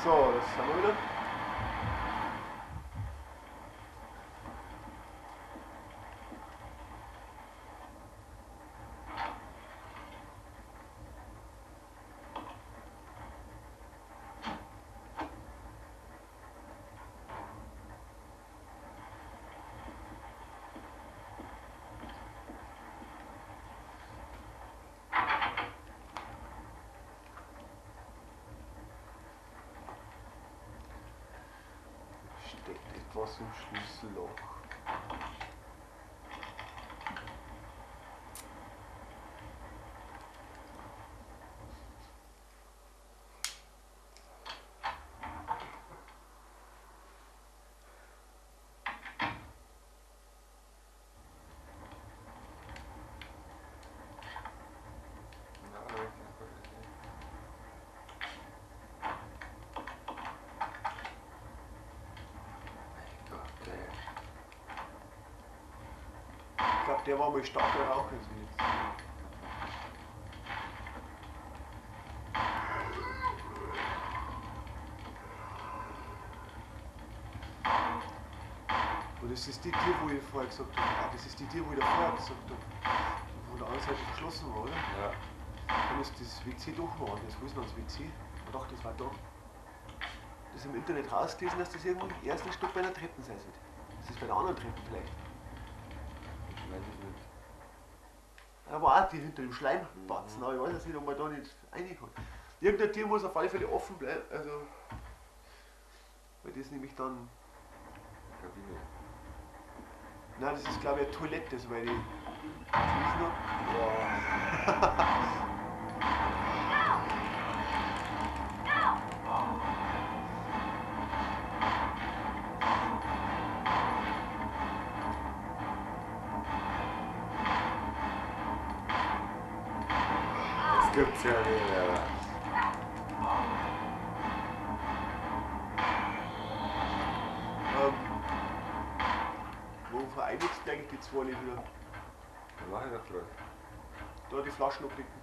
So, das haben wir wieder. Steckt etwas im Schlüsselloch. Ich glaube, der war mal starker Raucher. Und das ist die Tür, wo ich vorher gesagt habe. Ah, das ist die Tür, wo ich davor gesagt habe. Die von der anderen Seite verschlossen war, oder? Ja. Dann ist das WC doch noch anders. Wo ist denn das WC? Ich dachte, das war da. Das ist im Internet rausgelesen, dass das irgendwo im ersten Stock bei einer Treppe sein sollte. Das ist bei der anderen Treppe vielleicht. Ich weiß es nicht. Da war auch die hinter dem Schleimbatzen, aber ich weiß jetzt nicht, ob man da nicht rein kann. Irgendeine Tür muss auf alle Fälle offen bleiben, also. Weil das nämlich dann. Kabine. Nein, das ist glaube ich eine Toilette, soweit ich das noch. Boah. Das gibt's ja nicht, Alter. Wo vereinigst du eigentlich die zwei nicht wieder? Da mach ich doch gerade. Da die Flaschen abdecken.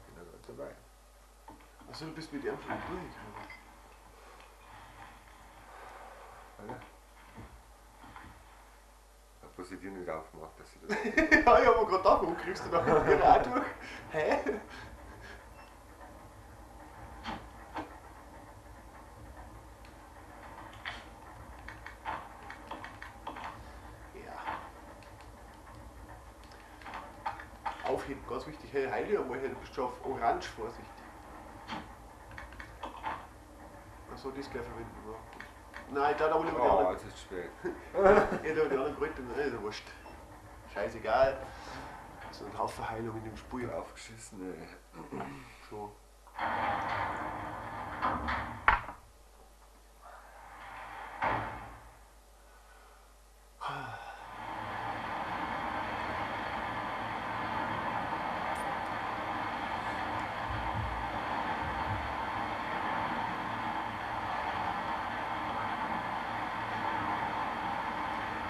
Bin da gerade dabei. Achso, du bist mit dem schon durchgekommen. Oder? Hab bloß die Tür nicht aufgemacht, dass sie das. Ja, ich hab mir gerade gedacht, warum kriegst du da mit dir auch durch? Hä? Ja. Aufheben, ganz wichtig. Hey, heil dich einmal, hey, du bist schon auf Orange, Vorsicht. Achso, das gleich verwenden. Ja, gut. Nein, ich darf aber lieber die Oh, anderen. jetzt ist es spät. Ich darf die anderen Kröten, ist ja wurscht. Scheißegal. So ein Haufen Heilung in dem Spiel. Draufgeschissen, ey. Schon.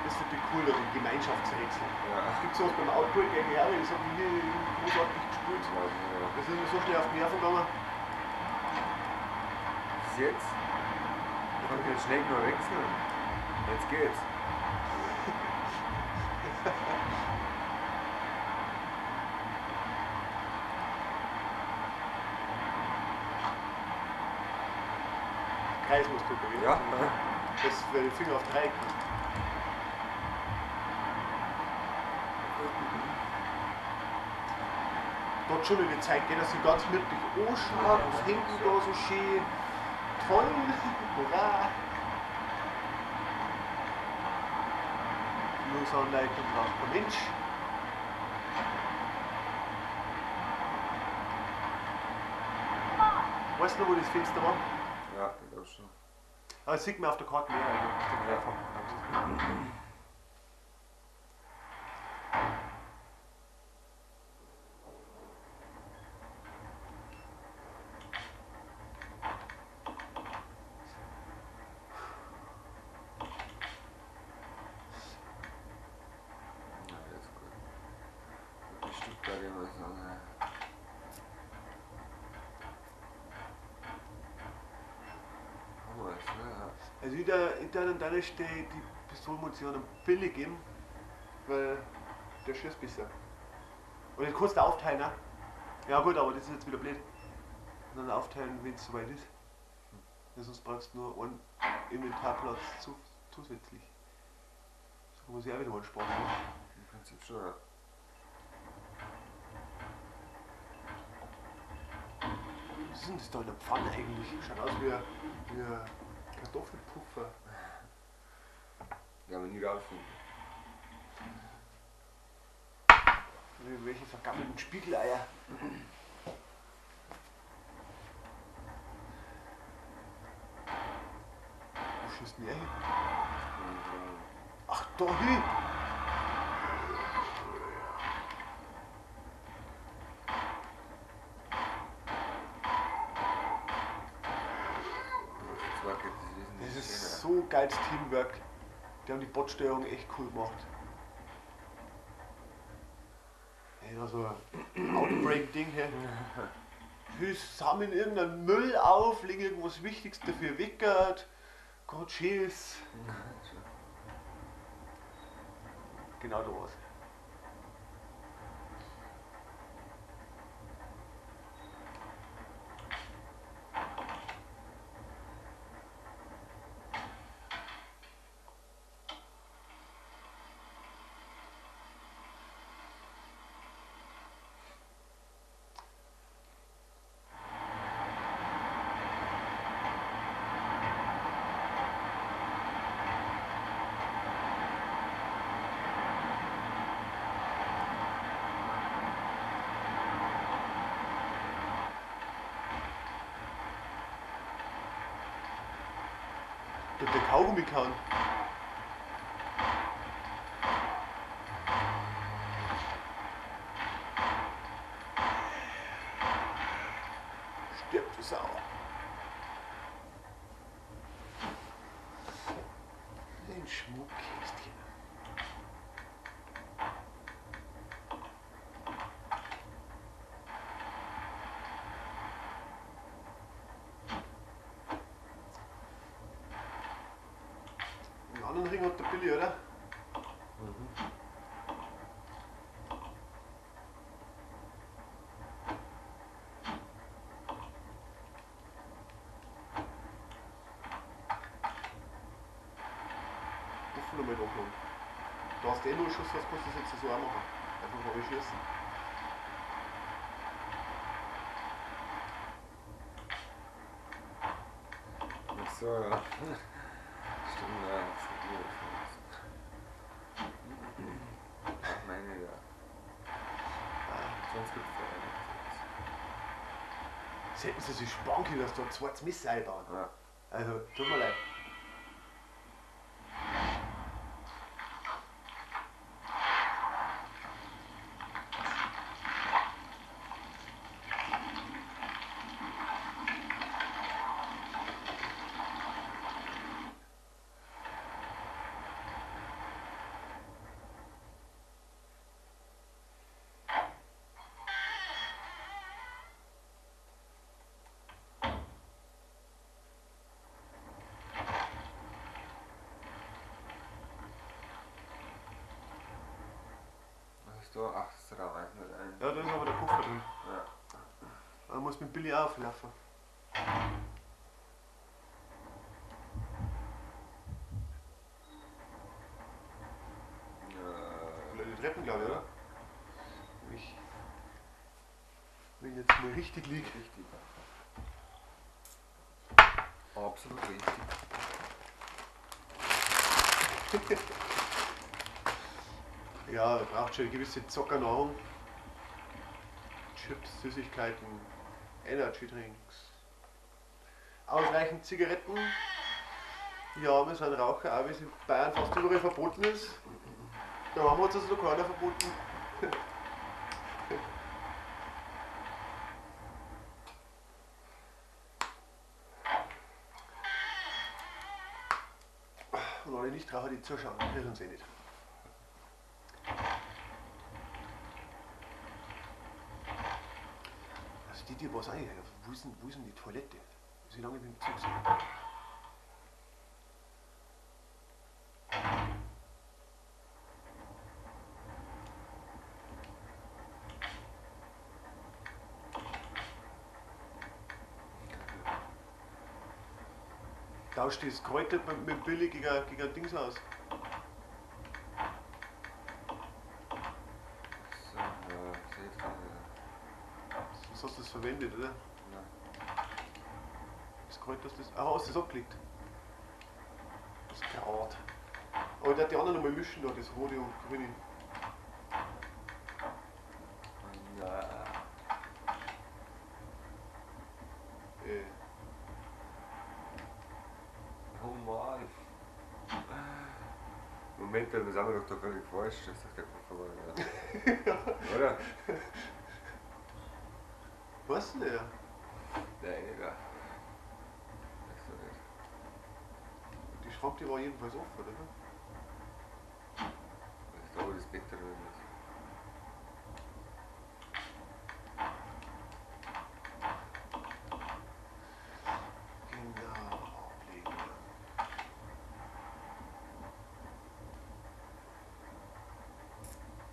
Das finde ich cool, also Gemeinschaftsrätsel. Ja. Es gibt sowas beim Outbreak eigentlich auch, das habe ich nie großartig gespielt. Ja, ja. Das ist mir so schnell auf die Nerven gegangen. Bis jetzt? Ich kann den Schneck nur wechseln. Jetzt geht's. Kreis musst du drücken, Ja. Das, weil du den Finger auf Dreieck hast. Dort schon in die Zeit geht, dass sie ganz gemütlich anschauen und hinten da so schön. Toll! Hurra! Bedienungsanleitung braucht kein Mensch. Weißt du noch, wo das Fenster war? Ja, ich glaube schon. Aber das sieht man auf der Karte mehr, also Ja. Also ich da an deiner Stelle die Pistolenmunition am Billy geben, weil der schießt besser. Und den kannst du aufteilen, ne? Ja gut, aber das ist jetzt wieder blöd. Und dann aufteilen, wenn es soweit ist. Ja, sonst brauchst du nur einen Inventarplatz zusätzlich. So kann man sich auch wieder mal sparen. Ne? Im Prinzip schon, ja. Was ist denn das da in der Pfanne eigentlich? Schaut aus wie ein Kartoffelpuffer. Ja, aber nie rausfinden. Wie welche vergammelten Spiegeleier. Wo schießt denn er hin? Ach, da hin! Das ist so geiles Teamwork. Die haben die Botsteuerung echt cool gemacht. Ey, da so ein Outbreak-Ding her. Sie sammeln irgendeinen Müll auf, legen irgendwas Wichtiges dafür weg. Gott, Cheers. Genau da war's. Der Kaugummi kauen. Stirbt die Sau. Ein Schmuckkästchen. Anderen Ring hat der Billy, oder? Mhm. Offen nochmal nachladen. Da hast du eh nur Schuss, was kannst du das jetzt so auch machen? Einfach mal schießen. Ach so, ja. Stimmt, ja, das ist gut. Ach, meine, ja. Sonst gibt es da ja nichts. Das hätten sie sich sparen können, dass da ein zweites Messer einbauen. Ja. Also, tut mir leid. Da, ach, das ist Raum 101. Ja, da ist aber der Koffer drin. Ja. Da muss mit Billy auch auflaufen. Ja. Die Treppen, glaube ich, oder? Wenn ich jetzt mal richtig liege. Richtig. Absolut richtig. Ja, da braucht schon eine gewisse Zockernahrung. Chips, Süßigkeiten, Energy Drinks. Ausreichend Zigaretten. Ja, wir sind Raucher, auch wie es in Bayern fast überall verboten ist. Da haben wir uns das noch keiner verboten. Und alle Nichtraucher, die zuschauen, kriegen uns eh nicht. Also die Tür war es eigentlich. Wo ist denn die Toilette? Wie lange bin ich im Zug? Tauscht das Kräuter mit Billy gegen Dings aus. So, ja, seht ihr. Was hast du das verwendet, oder? Nein. Das Kräuter hast du das. Ah, hast du das abgelegt? Das Kraut. Aber ich darf die anderen nochmal mischen da, das rote und grüne. Nein. Oh Mann. Moment, dann sind wir doch da völlig falsch. Das ist doch der Koffer, oder? Oder? Was denn der? Nein, egal. Weiß doch nicht. Die Schraube, die war jedenfalls offen, oder? Das ist da, wo das Bett drin ist. Genau, ablegen.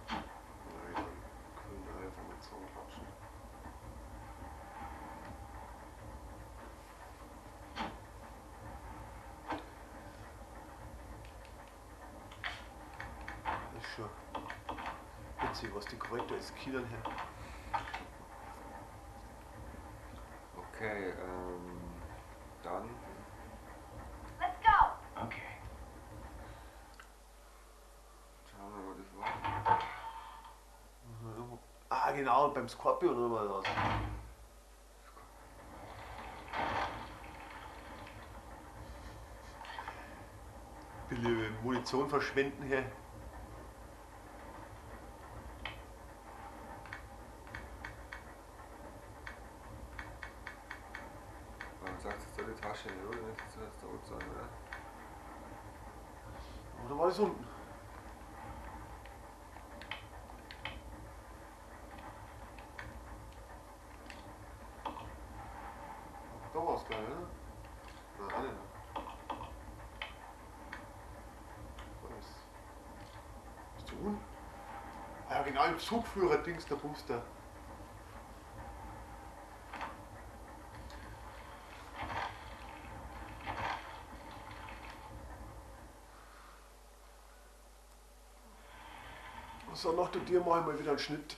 Ja, grün einfach mal zusammenklatschen. Das ist schon witzig, was die Kräuter als Kindern her. Okay, dann. Let's go. Okay. Schauen wir mal, wo das war. Ah, genau, beim Skorpion oder was? Billige Munition verschwenden hier. Warum sagst du jetzt da die Tasche nicht, oder? Das ist jetzt da unten sein, oder? Oder war das unten? Da war es, glaube ich, oder? Nein, auch nicht. Was? Ist da unten? Ah ja, genau, im Zugführer-Dings, der Booster. So, nach der Tür mache ich mal wieder einen Schnitt.